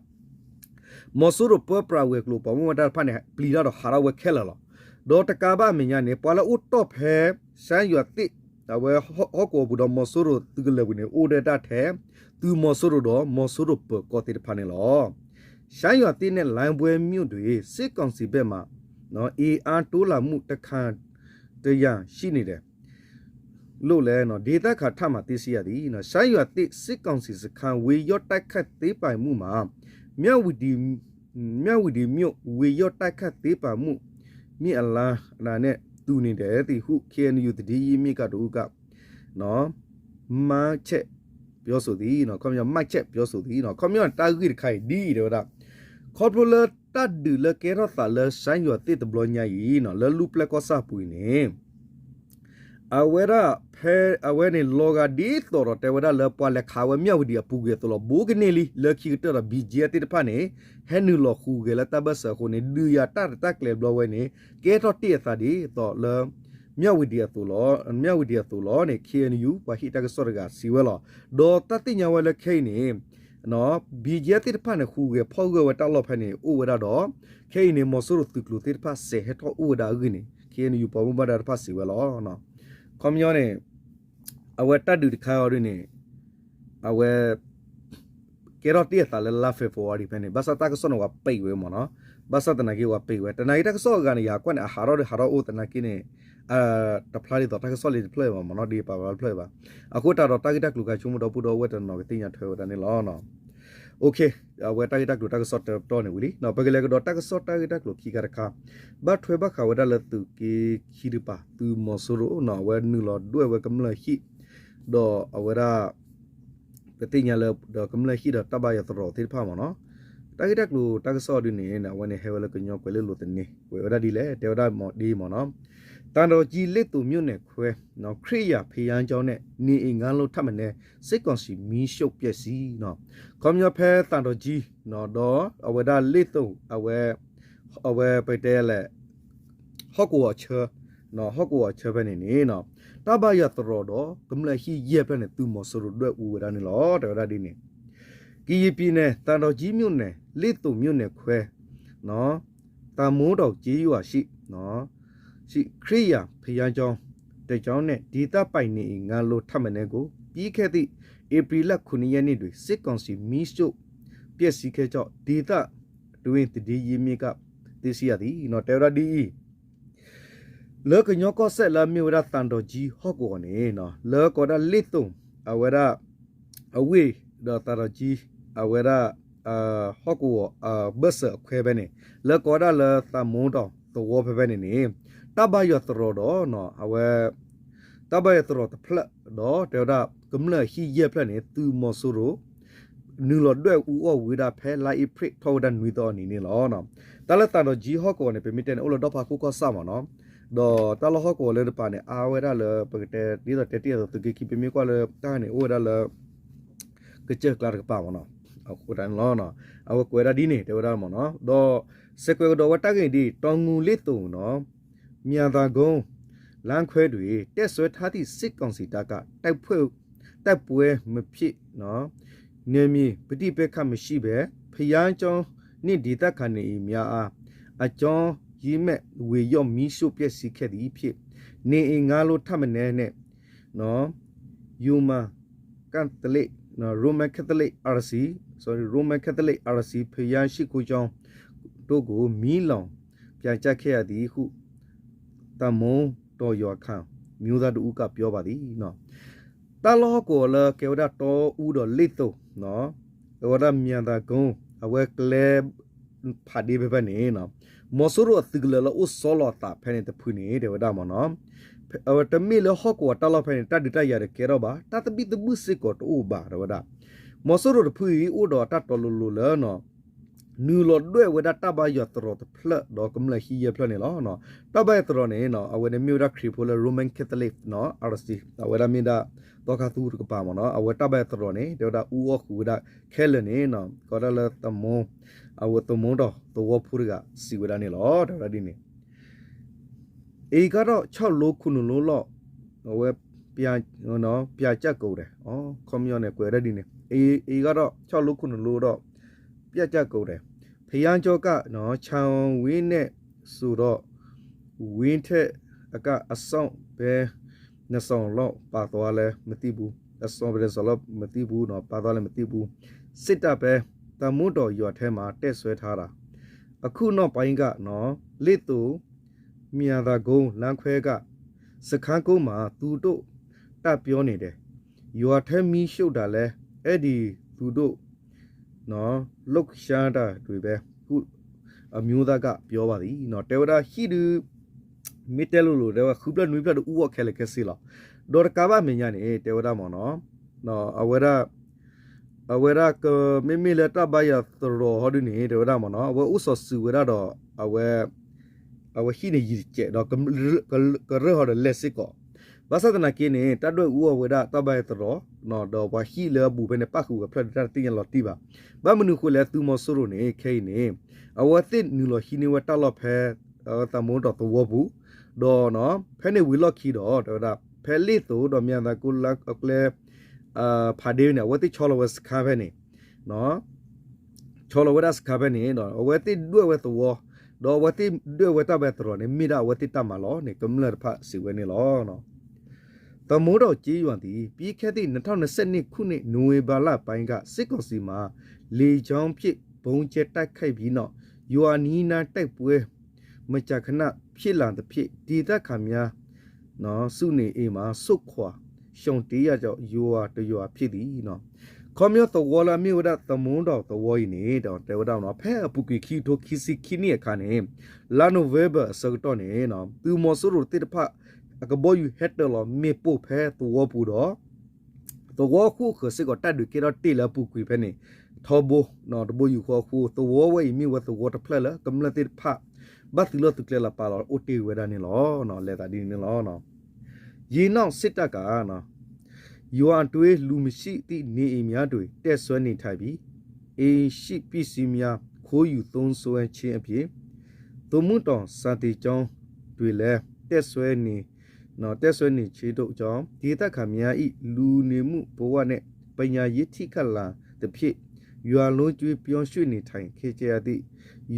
မီၤစိရိၤပၢပြးဝဲၤကျိၤပှၤမုၢ်ဝဲတၢ်တဖၣ်န့ၣ် ပျံၤတၢ်ဒီးဟးထီၣ်ဝဲခဲလၢာ်လီၤ. ဒီးတကးဘၣ်အမဲာ်ညါန့ၣ် ပှၤလၢအိၣ်တီၢ်ဖဲ ရှမ်းရွာသစ် အဝဲဟီၣ်ကဝီၤပူၤဒီးမီၤစိရိၤသုးကလၢၤပူၤန့ၣ် အိၣ်ဒၣ်တၢ်ထဲ သုးမီၤစိရိၤဒီးမီၤစိရိၤပၢၤကီၢ်သ့ၣ်တဖၣ်န့ၣ်လီၤ. ရှမ်းရွာသစ်နဲ့ လမ်းပွဲမြို့တွင် စစ်ကောင်စီဘက်မှ အင်အားတိုးလာမှု တခါတရံရှိနေတယ်. လို့လဲ ဒေသခံထံမှ သိရှိရသည် ရှမ်းရွာသစ်စစ်ကောင်စီစခန်း ဝင်ရောက်တိုက်ခိုက်သိမ်းပိုက်မှုမှာ မြဝတီ မြဝတီမြို့ ဝင်ရောက်တိုက်ခိုက်သိမ်းပိုက်မှု မြစ်အလါ နဲ့ တူနေတယ်ဟု ခ့ဢၣ်ယူၣ် သတင်းရင်းမြစ်ကတဦးက မှတ်ချက်ပြောဆိုသည် ခီပညီ မှတ်ချက်ပြောဆိုသည် ခီပညီ တၢ်ဂ့ၢ်တခါအံၤဒ်အံၤ တဲဝဲဒၣ် ခီဖျိလၢတၢ်ဒုးလၢကဲထီၣ်သးလၢ ရှမ်းရွာသစ် တဘျီညါအံၤ လၢလူၢ်ပျဲၢ်ကီၢ်ဆၣ်ပူၤအံၤန့ၣ် အဝဲဒၣ်ဖဲ အဝဲန့ၣ်လီၤဂာ်ဒ်သိးဒီး တဲဝဲဒၣ်လၢပှၤလဲၤခးဝဲ မြဝတီ အပူၤကွံာ်အသိးလီၤ. ဘူးကန့ၢ်လံ လၢခံကတၢၢ်ဒီး ဘီၣ်ကၠ့ၣ်သ့ၣ်တဖၣ်န့ၣ် ဟဲနုာ်လီၤဟူးဂဲၤလၢတၢ်ဘၢၣ်စၢၤအဃိန့ၣ် ဒုးယၤတၢ်ရဲၣ်တၢ်ကျဲၤဘျီဝဲန့ၣ် ကဲထီၣ်တ့ၢ်အသးဒ်သိးလၢ မြဝတီ အသိးလီၤ. မြဝတီ အသိးလီၤန့ၣ် ခ့ၣ်အၣ်ယူၣ် ပှၤဟ့ၣ်တၢ်ကစီၣ်တဂၤစံးဝဲလီၤ. ဒီးတၢ်သ့ၣ်ညါဝဲလၢခဲအံၤန့ၣ် ဘီၣ်ကၠ့ၣ်သ့ၣ်တဖၣ်န့ၣ် ဟူးဂဲၤဖီၣ်ဂၢၢ်ဝဲတၢ်လီၢ်ဖဲန့ၣ် အိၣ်ဝဲဒၣ်ဒီး ခဲအံၤန့ၣ် မီၤစိရိၤသုးကျိၤသ့ၣ်တဖၣ် စဲးဟဲထီၣ်အိၣ်ဝဲဒၣ်အဂ့ၢ်န့ၣ် ခ့ၣ်အၣ်ယူၣ် ပှၤဘၣ်မူဘၣ်ဒါတဖၣ်စံးဝဲလီၤ. ခီပညီန့ၣ် အဝဲတၢ်ဒုးတခါအံၤဒ်န့ၣ် အဝဲ ကဲထီၣ်တ့ၢ်အသးလၢလါ February ဖဲန့ၣ် ဘၣ်ဆၣ်တၢ်ကစီၣ်န့ၣ် ပှၤပံးဝဲမ့ၢ်နီၤ. ဘၣ်ဆၣ်သနာ်က့ ပှၤပံးဝဲ တနာ်က့ တၢ်ကစီၣ်အဂၤန့ၣ် ယၤကွၢ်န့ၣ် အဟးထီၣ်ဒီးဟးထီၣ်အိၣ်သနာ်က့န့ၣ် တဖျါဒ်သိးတၢ်ကစီၣ်လၢတဖျၢၣ်အံၤဘၣ်မ့ၢ်နီၤ ဒ်ပာ်ဖျါတဖျၢၣ်အံၤဘၣ်. အဃိတၢ်ဒီးတၢ်ဂ့ၢ်တၢ်ကျိၤခါဆိကမိၣ်ဒီပုၢ်ဒီဝဲၢ်တနီၤကသ့ၣ်ညါထွဲဝဲဒၣ်န့ၣ်လီၤ. Okay, အဝဲတၢ်ဂ့ၢ်တၢ်ကျိၤတၢ်ကစီၣ်တပတီၢ်န့ၣ်ဝံၤလံ ပကလဲၤကဒီးတၢ်ကစီၣ်တၢ်ဂ့ၢ်တၢ်ကျိၤခံခါတခါ ဘၣ်ထွဲဘၣ်ဃးဝဲဒၣ်လၢသုးက့ခံတပၤ သုးမီၤစိရိၤ အဝဲနုာ်လီၤဒွဲၣ်ဝဲကမျၢၢ်ဟံၣ် ဒီးအဝဲဒၣ် ပသ့ၣ်ညါလၢဒီးကမျၢၢ်ဟံၣ်ဒီးတၢ်ဘါယွၤသရိာ်သ့ၣ်တဖၣ်မ့ၢ်နီၤ. တၢ်ဂ့ၢ်တၢ်ကျိၤတၢ်ကစီၣ်ဒ်န့ၣ် အဝဲန့ၣ်ဟဲဝဲလၢကညီကွဲၤလ့လိၤသန့ ကွဲးဝဲဒၣ်ဒ်လဲၣ် တဲဝဲဒၣ်ဒ်အံၤမ့ၢ်နီၤ. သံတောင်ကြီး လိပ်သိုမြို့နယ်ခွဲ ခရစ်ယာန်ဘုရားကျောင်းနဲ့ နေအိမ်ငါးလုံးထက်မနည်း စစ်ကောင်စီမီးရှို့ဖျက်ဆီး ခီပညီဖဲသံတောင်ကြီး ဒီးအဝဲဒၣ်လိပ်သို အဝဲ အဝဲပတဲလဲၣ် ဟီၣ်ကဝီၤအဆၢ ဟီၣ်ကဝီၤအဆၢဖဲန့ၣ်န့ၣ် တၢ်ဘါယွၤသရိာ်ဒီးကမျၢၢ်ဟံၣ်ယဲၢ်ဖျၢၣ်န့ၣ် သုးမီၤစိရိၤဒွဲၣ်အူဝဲဒၣ်န့ၣ်လီၤ တဲဝဲဒၣ်ဒ်န့ၣ်. ကရင်ပြည်နယ် သံတောင်ကြီးမြို့နယ် လိပ်သိုမြို့နယ်ခွဲ သံတောင်ကြီးရွာရှိ ရှိ ခရစ်ယာန်ဘုရားကျောင်းတစ်ကျောင်းနဲ့ ဒေသပိုင်နေအိမ်ငါးလုံးထက်မနည်းကို ပြီးခဲ့သည့် ဧပြီလခုနှစ်ရက်နေ့တွင် စစ်ကောင်စီ မီးရှို့ဖျက်ဆီးခဲ့ကြောင်း ဒေသတွင်းသတင်းရင်းမြစ်က သိရှိရသည် တဲဝဲဒၣ်ဒ်အံၤ လၢကညီကီၢ်စဲၣ်လၢအမ့ၢ်ဝဲဒၣ် သံတောင်ကြီးဟီၣ်ကဝီၤန့ၣ် လၢကိးဝဲဒၣ်လိပ်သို အဝဲဒၣ် အဝ့ၢ်ဒီးသံတောင်ကြီး အဝဲဒၣ် ဟီၣ်ကဝီၤအဘၢၣ်စၢၤအခွဲဖဲန့ၣ် လၢကိးဝဲဒၣ်လၢသံမူတီၤသဝီဖဲဖဲန့ၣ်န့ၣ် တၢ်ဘါယွၤသရိာ်ဒီး အဝဲ တၢ်ဘါယွၤသရိာ်တဖျၢၣ်ဒီး တဲဝဲဒၣ်ကမျၢၢ်ဟံၣ်ယဲၢ်ဖျၢၣ်န့ၣ် သုးမီၤစိရိၤ နုာ်လီၤဒွဲၣ်အူအီၣ်ဝံၤဒၣ်ဖဲလါအ့ဖြ့ၣ်ထီၣ်ဝဲဒၣ်နွံသီအနံၤန့ၣ်လီၤ. တၢ်လၢသံတောင်ကြီးဟီၣ်ကဝီၤန့ၣ် ပမ့ၢ်တဲန့ၣ် အိၣ်လၢဒီဖးခိၣ်ကီၢ်ဆၣ်မ့ၢ်နီၤ, ဒီးတၢ်လၢဟီၣ်ကဝီၤလၢတပၤန့ၣ် အါဝဲဒၣ်လၢပကတဲ ဒ်သိးတဲတ့ၢ်အသိး သုးက့ခံ ပမ့ၢ်ကွၢ်လၢတၢ်န့ၣ် အိၣ်ဝဲဒၣ်လၢ ကစၢၢ်ကျါတကပၤမ့ၢ်နီၤ, အဃိန့ၣ်လီၤ. အဝဲကွဲးဝဲဒၣ်ဒ်န့ၣ် တဲဝဲဒၣ်မ့ၢ်နီၤ, ဒီးစဲးကွဲးကဒီးဝဲတၢ်ဂ့ၢ်ဒ်အံၤ တောင်ငူ လိပ်သို မၠၣ်သၣ်ကုန်း လမ်းခွဲတွင် တပ်စွဲထားသည့် စစ်ကောင်စီတပ်က တိုက်ပွဲ တိုက်ပွဲမဖြစ် နယ်မြေပဋိပက္ခမရှိဘဲ ဘုရားကျောင်းနှင့်ဒေသခံနေအိမ်များအား အကြမ်းမ့ၢ်ဝင်ရောက်မီးရှို့ဖျက်ဆီးခဲ့သည်ဖြစ် နေအိမ်ငါးလုံးထက်မနည်းနှင့် ရိုမန်ကက်သလစ် Roman Catholic R C, Roman Catholic R C ဘုရားရှိခိုးကျောင်းတို့ကို မီးလောင်ပြာကျက်ခဲ့ရသည်ဟု သံမူတီၤရွာခံ မျိုးသားတစ်ဦးက ပြောပါသည်. တၢ်လီၢ်ဟီၣ်ကဝီၤလၢကဲဝဲဒၣ်တီအူဒီးလိပ်သို အဝဲဒၣ်မၠၣ်သၣ်ကုန်း အဝဲကျဲ ဖးဒ့ဖဲဖဲန့ၣ် မီၤစိရိၤအသုးကလၢၤလၢအိၣ်ဆီလီၤအသးဖဲန့ၣ်တဖုန့ၣ် တဲဝဲဒၣ်မ့ၢ်နီၤ, အဝဲတမ့ၢ်လၢဟီၣ်ကဝီၤတၢ်လီၢ်ဖဲန့ၣ် တၢ်ဒုးတၢ်ယၤတကဲထီၣ်ဘၣ်, တၢ်သဘံၣ်သဘုၣ်စ့ၢ်ကီးတအိၣ်ဘၣ် တဲဝဲဒၣ်. မီၤစိရိၤတဖုအံၤ အိၣ်ဒီးတၢ်တီလိၤလိၤလၢ နုာ်လီၤဒွဲၣ်ဝဲဒၣ်တၢ်ဘါယွၤသရိာ်တဖျၢၣ်ဒီးကမျၢၢ်ဟံၣ်ယဲၢ်ဖျၢၣ်န့ၣ်လီၤ. တၢ်ဘါယွၤသရိာ်န့ၣ် အဝဲန့ၣ်မ့ၢ်ဝဲဒၣ်ခရံာ်ဖိလၢ Roman Catholic R C အဝဲဒၣ်မ့ၢ်ဒၣ် သီခါသူတကပၤမ့ၢ်နီၤ, အဝဲတၢ်ဘါယွၤသရိာ်န့ၣ် တဲဝဲဒၣ်အူအီၣ်ဃုာ်ဝဲဒၣ်ခဲလၢာ်န့ၣ် ကိးဒၣ်လၢသံမူ အဝဲသံမူတီၤသဝီဖိတဂၤစံးဝဲဒၣ်န့ၣ်လီၤ တဲဝဲဒၣ်ဒ်န့ၣ်. အံၤကဒီး ဆီၣ်လိခိၣ်နူာ်လိလီၤ အဝဲ ပြာကျက်ကုန်တယ်, ခီပညီန့ၣ် ကွဲးဝဲဒၣ်ဒ်န့ၣ်, အံၤကဒီး ဆီၣ်လိခိၣ်နူာ်လိဒီး ပြာကျက်ကုန်တယ်, ဘုရားကျောင်းက ခြံဝင်းနဲ့ဆိုတော့ ဝင်းထဲအက အစောင့်ပဲ နှစ်ဆောင်လောက်ပါသွားလဲမသိဘူး, အစောင့်ပဲ နှစ်ဆောင်လောက်မသိဘူးနော်, ပါသွားလဲမသိဘူး, စစ်တပ်ပဲ သံမူတီၤရွာထဲမှာ တပ်စွဲထားတာ, အခုနောက်ပိုင်းကနော် လိပ်သို မၠၣ်သၣ်ကုန်း လမ်းခွဲက စခန်းကုန်းမှာ သူတို့ တၢ်ပၢန့ၣ်ဒဲး ယွၤထဲမံၣ်ၡိၣ်တၢ်လၢ အဲၣ်ဒိးသူဒိၣ် လီၣ်ကဆှါတၢ်ဒုးဖဲ ဟု အမျိုးသားက ပြောပါသည် တဲဝဲဒၣ်ဟံၣ်ဒုး မ့ၢ်တဲလိၤလိၤ တဲဝဲဃုဖျၢၣ်နွံဖျၢၣ်ဒုးအူအီၣ်ခဲလၢာ်ခဲဆ့လီၤ. ဒီးတကးဘၣ်မဲာ်ညါန့ၣ် တဲဝဲဒၣ်မ့ၢ်နီၤ အဝဲဒၣ် အဝဲဒၣ်က မ့မ့ၢ်လၢတၢ်ဘါယွၤသရိာ်ဟီဒုန့ၣ် တဲဝဲဒၣ်မ့ၢ်နီၤ အဝဲအိၣ်စီၤစုၤဝဲဒၣ်ဒီး အဝဲ အဝဲဟံၣ်န့ၣ်ယံာ်တစဲးဒီး ကရၢၢ်ဟီဒီးလဲၤစ့ၢ်ကီး, ဘၣ်ဆၣ်သနာ်က့န့ၣ် တၢ်ဒွဲၣ်အူအီၣ်ဝဲဒၣ်တၢ်ဘါယွၤသရိာ် ဒီးပှၤဟံၣ်လၢအဘူးဖဲန့ၣ် ပၣ်ဃုာ်ဝဲဖျၢၣ်ဒုးတၢ်တသ့ၣ်ညါလီၤတံၢ်ဘၣ်. ဘၣ်မနုၤအဃိလဲၣ် သုးမီၤစိရိၤန့ၣ် ခဲအံၤန့ၣ် အဝဲသ့ၣ်နုာ်လီၤဟံးန့ၢ်ဝဲတၢ်လီၢ်ဖဲ သးမိဒီးသဝီပူၤ, ဒီး ဖဲန့ၣ်ဝံၤလီၢ်ခံဒီး တဲဝဲဒၣ် ဖဲလ့ၣ်သိးဒီးမၠၤသးကိလါအကျဲ ဖးဒ့န့ၣ် အဝဲသ့ၣ်ဆီလီၤဝဲစခါဖဲန့ၣ် ဆီလီၤဝဲဒၣ်စခါဖဲန့ၣ်ဒီး အဝဲသ့ၣ်ဒွဲၣ်ဝဲသဝီ, ဒီးအဝဲသ့ၣ်ဒွဲၣ်ဝဲတၢ်ဘါယွၤသရိာ်န့ၣ် မ့ၢ်ဒၣ်အဝဲသ့ၣ်တၢ်မၤလီၤန့ၣ် ကမျၢၢ်တဖၣ်စံးဝဲန့ၣ်လီၤ. သမူထီၣ်က့ယွၤသံ ပံခဲသ့ၣ် နထီၣ်နစဲးန့ၣ်ခူၣ်န့ၣ် နိဝ့ဘါလၢ်ပၢက စ့ၢ်ကီးစံးမး လေကြောင်းဖြင့် ဗုံးကြဲတိုက်ခိုက်ပြီးနောက် ယွၤနံၤနါတိုက်ပွဲ မကြာခဏဖြစ်လာသဖြင့် ဒေသခံများ စုနေအိမ်မှာ ဆုတ်ခွာ ရှောင်တိမ်းရကြောင်း ရွာတစ်ရွာဖြစ်သည်. ခီပညီသဝီလၢအမ့ၢ်ဝဲဒၣ်သမူထီၣ်သဝီအံၤန့ၣ် တဲဝဲဒၣ် ဖဲအပူၤကွံာ်ခံကထိခံဆံခံနံၣ်အခါန့ၣ် လါနိၣ်ဝ့ဘၢၣ်အဆၢကတီၢ်န့ၣ် သုးမီၤစိရိၤသ့ၣ်တဖၣ် အကဘီယူၤဟဲတၢၤလီၤမ့ၣ်ပိၢ်ဖဲသဝီပူၤဒီး သဝီအဃိအဃၢၤစ့ၢ်ကီး တၢ်ဒုးကဲထီၣ်တ့ၢ်လၢအပူၤကွံာ်ဖဲန့ၣ် ထီဘိ တဘိယူၢ်ဃီအဃိ သဝီဝဲအံၤမ့ၢ်ဝဲသဝီတဖျၢၣ်လၢကမျၢၢ်သ့ၣ်တဖၣ် ဘၣ်သုးလီၢ်သုးကျဲလီၤပာ်လီၤအိၣ်တ့ၢ်ဝဲဒၣ်န့ၣ်လီၤ. လဲၤသးဒ်န့ၣ်လီၤ. ရေနောက်စစ်တပ်က ရွာအတွင်း လူမရှိသည့်နေအိမ်များတွင် တပ်စွဲနေထိုင်ပြီး အိမ်ရှိပစ္စည်းများ ခိုးယူသုံးစွဲခြင်းအပြင် သမူးတောင်စာသင်ကျောင်းတွင်လည်း တပ်စွဲနေ တပ်စွဲနေခြင်းတို့ကြောင့် ဒေသခံများ၏ လူနေမှုဘဝနှင့် ပညာရေးထိခိုက်လာသဖြင့် ရွာလုံးကျွတ်ပြောင်းရွှေ့နေထိုင်ခဲ့ကြရသည့်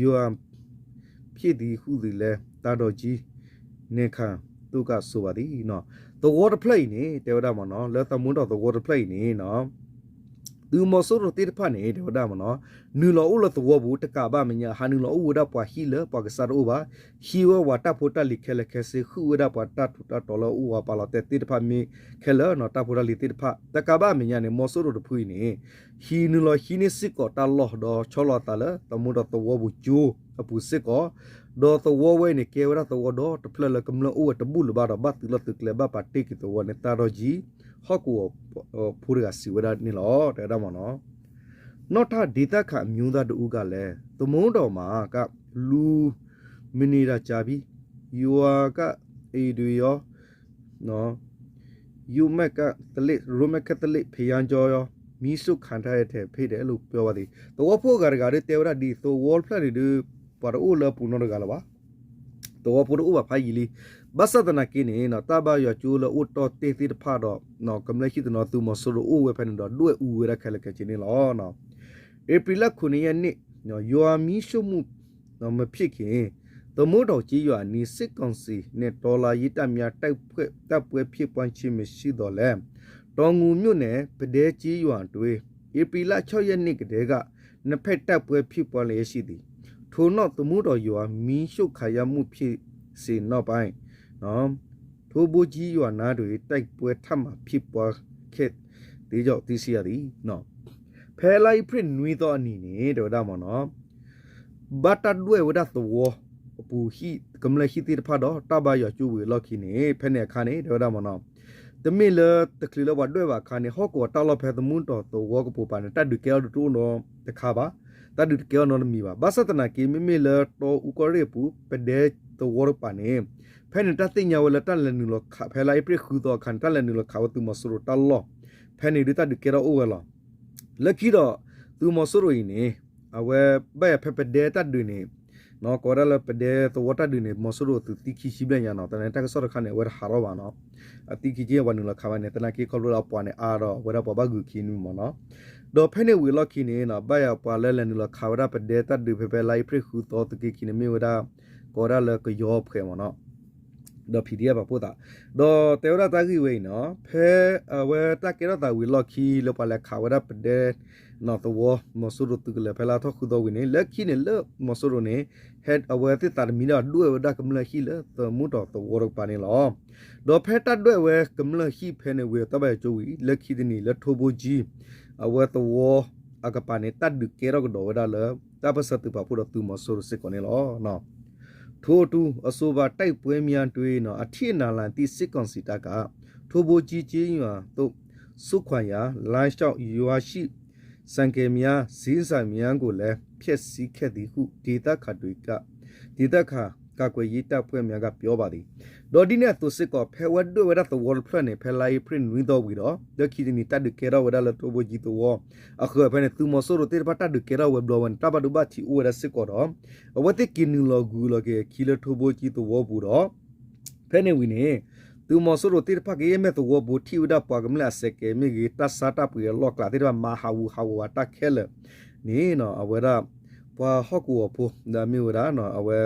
ရွာဖြစ်သည်ဟုလည်း သာတော်ကြီး နင်ခါ သို့ကဆိုပါသည်. သဝီတဖျၢၣ်အံၤန့ၣ် တဲဝဲဒၣ်မ့ၢ်နီၤ လၢသမူးတီၢ်သဝီတဖျၢၣ်အံၤန့ၣ် သုးမီၤစိရိၤသ့ၣ်တဖၣ်န့ၣ် တဲဝဲဒၣ်မ့ၢ်နီၤ နုာ်လီၤအိၣ်လၢသဝီပူၤ တကးဘၣ်မဲာ်ညါ ဟးနုာ်လီၤအိၣ်ဝဲဒၣ်ပှၤဟံၣ်လၢပှၤကစၢ်တအိၣ်ဘၣ်, ဟံးဝဲဝဲတၢ်ဖိတၢ်လံၤခဲလၢာ်ခဲဆ့ ဃုဝဲဒၣ်ပှၤတၢ်ထူးတၢ်တီၤလၢအအိၣ်ဝဲပာ်လီၤတဲာ်သ့ၣ်တဖၣ်မ့ၢ်ခဲလၢာ် တၢ်ဖိတၢ်လံၤသ့ၣ်တဖၣ် တကးဘၣ်မဲာ်ညါန့ၣ် မီၤစိရိၤတဖုအံၤန့ၣ် ဟံးနုာ်လီၤဟံးန့ၢ်စ့ၢ်ကီးတၢ်လီၢ်ဒီးဆီလီၤအသးလၢသမူးတီၢ်သဝီပူၤကၠိအပူၤစ့ၢ်ကီး, ဒီးသဝီဝဲအံၤန့ၣ် ကဲဝဲဒၣ်သဝီဒီတဖျၢၣ်လၢကမျၢၢ်အိၣ်ဝဲတဘူၣ်လၢၤဘၣ်ဒီး ဘၣ်သုးလီၢ်သုးကျဲဘၣ်ပာ်တ့ၢ်က့ၤသဝီန့ၣ် သးဒီကံ ဟီၣ်ကဝီၤဖိတဂၤစံးဝဲဒၣ်န့ၣ်လီၤ. တဲဝဲဒၣ်မ့ၢ်နီၤ နောက်ထပ် ဒေသခံအမျိုးသားတစ်ဦးကလည်း သမူးတီၢ်မှာက လူမနေရကြပြီ ရွာက အိမ်တွေရော ရိုမတ်ကက်သလစ် ရိုမတ်ကက်သလစ်ဘုရားကျောင်းရော မီးရှို့ခံထားရတဲ့ဖြစ်တယ်လို့ ပြောပါသည်. သဝီဖိအဂၤတဂၤဒုးတဲဝဲဒၣ်ဒ် သဝီတဖျၢၣ်န့ၣ်ဒုး ပှၤတအိၣ်လၢအပူၤနီတဂၤလၢၤဘၣ်. သဝီဖိတအိၣ်ဘၣ်ဖးယံာ်လံ. ဘၣ်ဆၣ်သနာ်က့န့ၣ် တၢ်ဘါယွၤကၠိလၢအိၣ်တီၢ်တ့ၢ်သ့ၣ်တဖၣ်ဒီး ကမျၢၢ်ဟံၣ်တနီၤသုးမီၤစိရိၤအိၣ်ဝဲဖဲန့ၣ်ဒီး ဒွဲၣ်အူဝဲဒၣ်ခဲလၢာ်ခဲဆ့န့ၣ်လီၤ. ဧပြီလခုနှစ်ရက်နေ့ ရွာမီးရှို့မှု မဖြစ်ခင် သမူးတီၢ်ကျေးရွာအနီး စစ်ကောင်စီနဲ့ တော်လှန်ရေးတပ်များ တိုက်ပွဲ တိုက်ပွဲဖြစ်ပွားခြင်းမရှိသော်လည်း တောင်ငူမြို့နယ် ပဒဲကျေးရွာအတွင်း ဧပြီလခြောက်ရက်နေ့ကတည်းက နှစ်ဖက်တိုက်ပွဲဖြစ်ပွားလျက်ရှိသည်. ထို့နောက် သမူးတီၢ်ရွာ မီးရှို့ခံရမှုဖြစ်စဉ်နောက်ပိုင်း ထီဘိကျေးရွာနားတွင် တိုက်ပွဲထပ်မံဖြစ်ပွားခဲ့သေးကြောင်း သိရှိရသည်. ဖဲလါအ့ဖြ့ၣ်နွံသီအနံၤန့ၣ် တဲဝဲဒၣ်မ့ၢ်နီၤ ဘၣ်တၢ်ဒွဲၣ်ဝဲဒၣ်သဝီအပူၤဟံၣ် ကမျၢၢ်ဟံၣ်သ့ၣ်တဖၣ်ဒီး တၢ်ဘါယွၤကၠိဝံၤအလီၢ်ခံန့ၣ် ဖဲန့ၣ်အခါန့ၣ် တဲဝဲဒၣ်မ့ၢ်နီၤ တမ့ၢ်လၢတချုးလၢပှၤဒွဲၣ်ဘၣ်အခါန့ၣ် ဟီၣ်ကဝီၤတၢ်လီၢ်ဖဲသမူးတီၢ်သဝီကပိာ်ပၤန့ၣ် တၢ်ဒုးကဲထီၣ်ဒုးတအိၣ်နီတခါဘၣ်, တၢ်ဒုးတကဲထီၣ်နီတမံၤဘၣ်. ဘၣ်ဆၣ်သနာ်က့ မ့မ့ၢ်လၢတီအူကီၢ်ရ့ၣ်အပူၤ ပဒဲသဝီတကပၤန့ၣ် ဖဲန့ၣ်တၢ်သ့ၣ်ညါဝဲလၢတၢ်လဲၤနုာ်လီၤခး ဖဲလါအ့ဖြ့ၣ်ဃုသီအခါန့ၣ် တၢ်လဲၤနုာ်လီၤခးဝဲသုးမီၤစိရိၤတၢ်လီၢ် ဖဲန့ၣ်ဒုးတၢ်ဒုးကဲထီၣ်အိၣ်ဝဲလီၤ. လၢခံဒီး သုးမီၤစိရိၤအံၤန့ၣ် အဝဲဘၣ်ယၤဖဲပဒဲတၢ်ဒုးန့ၣ် ကိးဝဲဒၣ်လၢပဒဲသဝီတၢ်ဒုးန့ၣ် မီၤစိရိၤသုးသံခံဆံဘျဲၣ်ညါနီၤ သနာ်က့တၢ်ကစီၣ်တခါန့ၣ် အဝဲတဟးထီၣ်ဘၣ်နီၤ အသံခံဆံပှၤနုာ်လီၤခးဝဲန့ၣ် သနာ်က့ခီဖျိလၢအပှၤန့ၣ်အါဒီး အဝဲဒၣ်ပှၤဘၣ်ဂုာ်ခံနွံမ့ၢ်နီၤ ဒီးဖဲန့ၣ်ဝံၤအလီၢ်ခံန့ၣ် ဘၣ်ယၤပှၤလၢလဲၤနုာ်လီၤခးဝဲဒၣ်ပဒဲတၢ်ဒုးဖဲဖဲလါအ့ဖြ့ၣ်ဃုသီသုးက့ခံန့ၣ် မ့ၢ်ဝဲဒၣ် ကိးဝဲဒၣ်လၢကယီဖှဲးမ့ၢ်နီၤ ဒီး P D F ပာ်ဖှိၣ်သး, ဒီးတဲဝဲဒၣ်တၢ်ဂ့ၢ်ဝဲအံၤနီၤ, ဖဲအဝဲတၢ်ကဲထီၣ်သးဝံၤအလီၢ်ခံ လၢပှၤလဲၤခးဝဲဒၣ်ပဒဲနီၤသဝီ မီၤစိရိၤသုးကလၢၤဖဲလါထီၣ်ဃုသီဝံၤန့ၣ် လၢခံန့ၣ်လၢမီၤစိရိၤန့ၣ် ဟဲအဝဲသ့ၣ်သးတမံၤဒီးဒွဲၣ်ဝဲဒၣ်ကမျၢၢ်ဟံၣ်လၢသမူတီၤသဝီတကပၤန့ၣ်လီၤ. ဒီးဖဲတၢ်ဒွဲၣ်ဝဲကမျၢၢ်ဟံၣ်ဖဲန့ၣ်ဝံၤအတၢ်ဘၣ်ယိၤကၠိဝံၤ လၢခံတနံၤလၢထိဘိကၠံ အဝဲသဝီအကပၤန့ၣ် တၢ်ဒုးကဲထီၣ်ကဒီးဝဲဒၣ်လၢ တၢ်ပၢၢ်ဆၢသုးပာ်ဖှိၣ်ဒီးသုးမီၤစိရိၤစ့ၢ်ကီးန့ၣ်လီၤ. ထိုအတူ အဆိုပါတိုက်ပွဲများအတွင်း အထိနာလာသည့် စစ်ကောင်စီတပ်က ထိုးဘိုကြီးကျေးရွာသို့ ဆုတ်ခွာရာ လမ်းလျှောက် ရွာရှိ ဆိုင်ကယ်များ ဈေးဆိုင်များကိုလည်း ဖျက်ဆီးခဲ့သည်ဟု ဒေသခံတွေက ဒေသခံကာကွယ်ရေးတပ်ဖွဲ့များက ပြောပါသည်. ဒီးဒ်န့ၣ်အသိးစ့ၢ်ကီး ဖဲဝဲဒွဲၣ်ဝဲဒၣ်သဝီတဖျၢၣ်န့ၣ် ဖဲလါအ့ဖြ့ၣ်နွံသီဝံၤဒီး လၢခံတနံၤတၢ်ဒုးကဲထီၣ်ဝဲဒၣ်လၢထိဘိကၠံသဝီ အဃၢၤဖဲန့ၣ် သုးမီၤစိရိၤသ့ၣ်တဖၣ်တၢ်ဒုးကဲထီၣ်ဝဲဘျီဝဲန့ၣ် တၢ်ဘၣ်ဒိဘၣ်ထံးအိၣ်ဝဲဒၣ်စ့ၢ်ကီးဒီး အဝဲသ့ၣ်က့ၤနုာ်လီၤဂုာ်လီၤက့ၤအခံလၢထိဘိကၠံသဝီပူၤဒီး ဖဲန့ၣ်ဝံၤန့ၣ် သုးမီၤစိရိၤသ့ၣ်တဖၣ်ကယဲၢ်မဲာ်သဝီပူၤ ထံၣ်ဝဲဒၣ်ပှၤကမျၢၢ်အစဲးကဲၤမ့ၢ်ဂ့ၤ တၢ်ဆါတၢ်ပှ့ၤအလီၢ်ကျးသ့ၣ်တဖၣ် မၤဟးဂူာ်ဟးဂီၤဝဲတၢ်ခဲလၢာ်န့ၣ် အဝဲဒၣ် ပှၤဟီၣ်ကဝီၤဖိ ဒီးမ့ၢ်ဝဲဒၣ် အဝဲ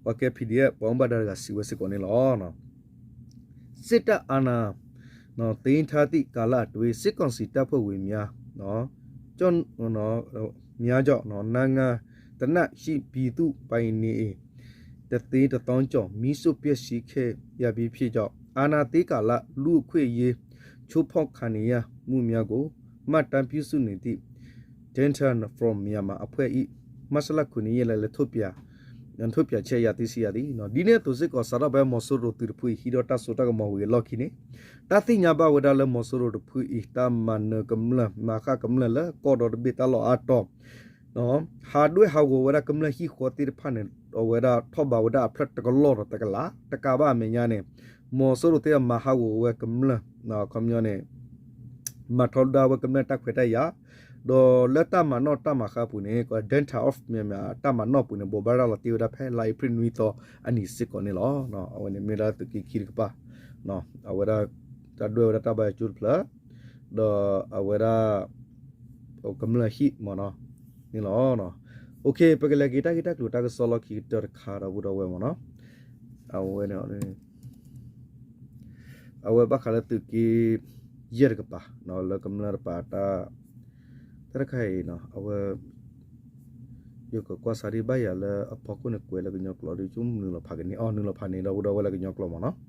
ပှၤကဲ P D F ပှၤဘၣ်မူဘၣ်ဒါတဂၤစံးဝဲစ့ၢ်ကီးန့ၣ်လီၤ. စစ်တပ်အာဏာ သိမ်းထားသည့်ကာလအတွင်း စစ်ကောင်စီတပ်ဖွဲ့ဝင်များ များကြောင့် နိုင်ငံတစ်ဝန်းရှိပြည်သူပိုင်နေအိမ် တစ်သိန်းတစ်သောင်းကျော် မီးရှို့ဖျက်ဆီးခံရပြီးဖြစ်ကြောင်း အာဏာသိမ်းကာလ လူ့အခွင့်အရေးချိုးဖောက်ခံနေရမှုများကို မှတ်တမ်းပြုစုနေသည့် Dental from Myanmar အဖွဲ့၏ မတ်လခုနစ်ရက်လၢ ထုတ်ပြန်ချက်အရ သိရှိရသည်. ဒ်န့ၣ်အသိးစ့ၢ်ကီး စးထီၣ်ဖဲမီၤစိရိၤသုးတဖုအံၤ ဟံးဒီးတၢ်စိတၢ်ကမီၤဝံၤအလီၢ်ခံန့ၣ် တၢ်သ့ၣ်ညါဘၣ်ဝဲဒၣ်လၢမီၤစိရိၤတဖုအံၤ တၢ်မၤနၢၤကမျၢၢ် မၤဃၣ်ကမျၢၢ်လၢကီၢ်ဒီတဘ့ၣ်တၢ်လီၢ်အါတီၤ ဟးဒွဲၣ်ဟးဂီၤဝဲဒၣ်ကမျၢၢ်ဟံၣ်ဃီသ့ၣ်တဖၣ်န့ၣ် အဝဲဒၣ်ထီၣ်ဘးဝဲဒၣ်အဖျၢၣ်တကလီၢ်ဒီးတကလး တကးဘၣ်အမဲာ်ညါန့ၣ် မီၤစိရိၤသ့ၣ်တဖၣ်မၤဟးဂီၤဝဲကမျၢၢ် ခီပညီန့ၣ် မၤထီဒါဝဲကမျၢၢ်တၢ်ခွဲးတၢ်ယာ် ဒီးလၢတၢ်မၤနီၣ်တၢ်မၤဃါအပူၤန့ၣ် Dental of Myanmar တၢ်မၤနီၣ်အပူၤန့ၣ် ဘိးဘၣ်ရၤလီၤတ့ၢ်ဝဲဒၣ်ဖဲလါအ့ဖြ့ၣ်နွံသီအနံၤစ့ၢ်ကီးန့ၣ်လီၤ. အဝဲန့ၣ်မ့ၢ်ဒၣ်သုးက့ခံတကပၤ အဝဲဒၣ် တၢ်ဒွဲၣ်ဝဲဒၣ်တၢ်ဘါယွၤကၠိတဖျၢၣ် ဒီးအဝဲဒၣ် ကမျၢၢ်ဟံၣ်မ့ၢ်နီၤ န့ၣ်လီၤ. ပကလဲၤက့ၤတၢ်ဂ့ၢ်တၢ်ကျိၤတၢ်ကစီၣ်လီၢ်ခံကတၢၢ်တခါဒီပုၢ်ဒီဝဲၢ်မ့ၢ်နီၤ အဝဲန့ၣ် အဝဲဘၣ်ဃးလၢသုးက့ယဲၢ်တကပၤ လၢကမျၢၢ်တပၤတၢ် တၢ်တခါအံၤ အဝဲ ယကကွၢ်စးဒံးဘၣ်ယၤလၢအဖီခိၣ်န့ၣ် ကွဲးလၢကညီကျိာ်ဒီး ဆိကမိၣ်နုာ်လီၤဖးကန့ၢ် အီၤနုာ်လီၤဖးန့ၣ် ဒီပုၢ်ဒီဝဲၢ်လၢကညီကျိာ်မ့ၢ်နီၤ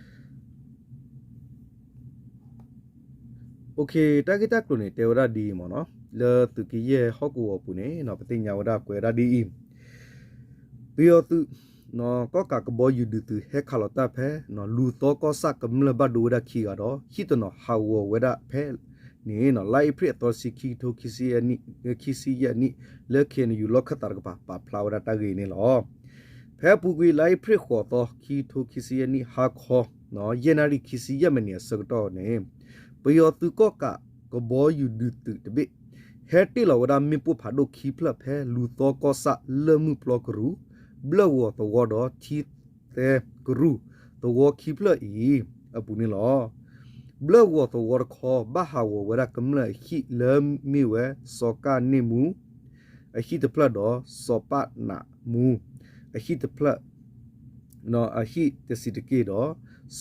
တၢ်ဂ့ၢ်တၢ်ကျိၤန့ၣ် တဲဝဲဒၣ်ဒ်အံၤမ့ၢ်နီၤ လၢသုးက့ယဲၢ်ဟီၣ်ကဝီၤပူၤန့ၣ် ပသ့ၣ်ညါဝဲဒၣ်ကွဲးဝဲဒၣ်ဒ်အံၤ ပယီၤသုး ကီၣ်ကးကဘီယူၤဒုးသုးဟဲခးလီၤတၢ်ဖဲ လူၤသီကီၢ်ဆၣ်ကမျၢၢ်ဘၣ်ဒိဝဲဒၣ်ခံဂၤဒီး ဟံၣ်တနီၤဟးဂီၤဝဲဒၢ်ဖဲန့ၣ် လါအ့ဖြ့ၣ်အသီတဆံခံကထိခံဆံယဲၢ်နံၣ် လၢ K N U လီၢ်ခၢၣ်သးတကပၤ ပာ်ဖျါဝဲဒၣ်တၢ်ဂ့ၢ်န့ၣ်လီၤ. ဖဲအပူၤကွံာ် လါအ့ဖြ့ၣ်ဃိးသီ ခံကထိခံဆံယဲၢ်နံၣ် ဟါခီ ယဲၢ်နၣ်ရံၣ်ခံဆံယဲၢ်မံးနံးအဆၢကတီၢ်န့ၣ် ပယီၤသုးကီၣ်ကးကဘီယူၤဒုးသုးတဘ့ၣ် ဟဲတ့ၢ်လီၤဝဲဒၣ်မ့ၣ်ပိၢ်ဖးဒိၣ်ခံဖျၢၣ်ဖဲလူၤသီကီၢ်ဆၣ်လၢၢ်မုၢ်ပျီကရူၢ် ဘျၢၣ်ဂီၤသဝီဒီးထံသဲကရူၢ်သဝီခံဖျၢၣ်အံၤအပူၤန့ၣ်လီၤ. ဘျၢၣ်ဂီၤသဝီတခီ ဘၣ်ဟးဂီၤဝဲဒၣ်ကမျၢၢ်အဟံၣ်လၢမ့ၢ်ဝဲ စီၤကၣ်န့ၢ်မူ အဟံၣ်တဖျၢၣ်ဒီး စီၤပၣ်နးမူ အဟံၣ်တဖျၢၣ် အဟံၣ်တဆံးတက့ၢ်ဒီး စီၤ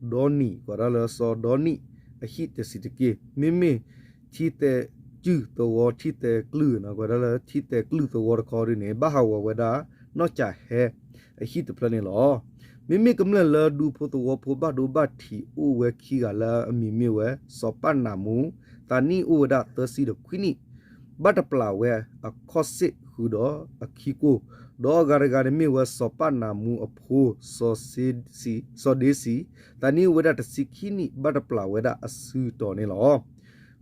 ဒီနံၣ် ကိးဒၣ်လၢစီၤဒီနံၣ် အဟံၣ်တဆံးတက့ၢ်. မ့မ့ၢ်ထံသဲကုၢ်သဝီ ထံသဲကုၢ် ကိးဒၣ်လၢထံသဲကုၢ်သဝီတခီဒ်န့ၣ် ဘၣ်ဟးဂီၤဝဲဒၣ် နီၢ်ကၠးဟဲ အဟံၣ်တဖျၢၣ်န့ၣ်လီၤ. မ့မ့ၢ်ကမျၢၢ်လၢဒူဖိသဝီဖိဘၣ်ဒိဘၣ်ထံးအိၣ်ဝဲခံဂၤလၢအမံၤမ့ၢ်ဝဲ စီၤပၣ်နးမူ သးနံၣ်အိၣ်ဝဲဒၣ်သၢဆံဒီးခွံနံၣ် ဘၣ်တပျၢ်ဝဲအခီၣ်စ့ၣ်ဃုာ်ဒီးအခံကိၢ်, ဒီးအဂၤတဂၤန့ၣ်မ့ၢ်ဝဲစီၤပၣ်နးမူအဖိ စီၤဒ့စံ, သးနံၣ်အိၣ်ဝဲဒၣ်တဆံခံနံၣ် ဘၣ်တပျၢ်ဝဲဒၣ်အစုတီၤန့ၣ်လီၤ.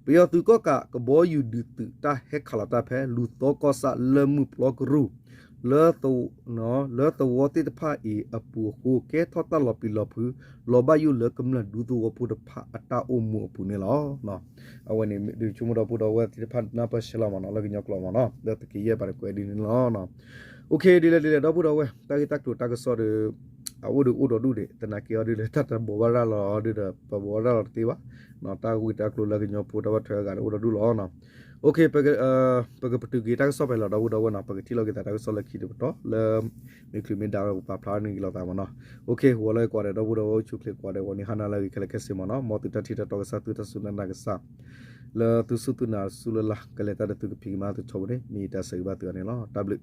ပယီၤသုးကီၣ်ကးကဘီယူၤဒုးသုးတၢ်ဟဲခးလီၤတၢ်ဖဲ လူၤသီကီၢ်ဆၣ်လၢၢ်မုၢ်ပျီကရူၢ် လၢသဝီသ့ၣ်တဖၣ်အံၤအပူၤအဃိ ကဲထီၣ်တၢ်လီၤပျံၤလီၤဖုး လီၤဘၣ်ယိၣ်လၢကမျၢၢ်ဒူသဝီဖိတဖၣ်အတၢ်အိၣ်မူအပူၤန့ၣ်လီၤ. အဝဲန့ၣ် ဒုးဆိကမိၣ်ဒီပုၢ်ဒီဝဲၢ်သ့ၣ်တဖၣ်နၢ်ပၢၢ်ဆၢလီၤမ့ၢ်နီၤ လၢကညီကျိာ်မ့ၢ်နီၤ လၢသုးက့ယဲၢ်ပၤန့ၣ်ကွဲးဒ်န့ၣ်လီၤ. ဒ်လဲၣ်ဒ်လဲၣ် ဒီပုၢ်ဒီဝဲၢ် တၢ်ဂ့ၢ်တၢ်ကျိၤတၢ်ကစီၣ်ဒီး အအိၣ်ဒီးအိၣ်ဒီးဒူၣ်ဒံး သနာ်က့အီၤဒ်လဲၣ် တၢ်တဘိးဘၣ်ရၤလီၤအီၤဒ်ဒီး ပဘိးဘၣ်ရၤလီၤတသ့ဘၣ် တၢ်ဂ့ၢ်တၢ်ကျိၤလၢကညီဖိတၢ်ဘၣ်ထွဲအဂၤန့ၣ်အိၣ်ဒီးဒူၣ်လီၤ. ပကပတုာ်က့ၤတၢ်ကစီၣ်ဖဲလီၤ ဒီပုၢ်ဒီဝဲၢ်နီၤ, ပကထံၣ်လိာ်က့ၤသးတၢ်ကစီၣ်လၢခံတပတီၢ်လၢ မ့ၢ်ချုးမ့ၢ်ဒါဝဲပပာ်ဖျါန့ၢ်က့ၤလိာ်သးမ့ၢ်နီၤ. အိၣ်ခ့ ဂီၤလၢကွၢ်ဒီး ဒီပုၢ်ဒီဝဲၢ်အိၣ်ဆူၣ်အိၣ်ချ့ ကွၢ်ဒီးဂီၤန့ၣ် ဟါနၤလၢအဂ့ၤခဲလၢာ်ခဲဆ့မ့ၢ်နီၤ, မ်သုတၢ်ထံၣ်တၢ်တီကစၢ် သုတၢ်စူၢ်တၢ်နာ်ကစၢ် လၢသုစူၢ်သုနာ်ဆူလၢလၢ် ကလဲၤတၢ်ဒီးသုကဖံးကမၤသုထီဘိန့ၣ် မ့ၢ်ယတၢ်ဆၢဂ့ၤဘၣ်သုအီၤန့ၣ်လီၤ. တၢ်ဘျုး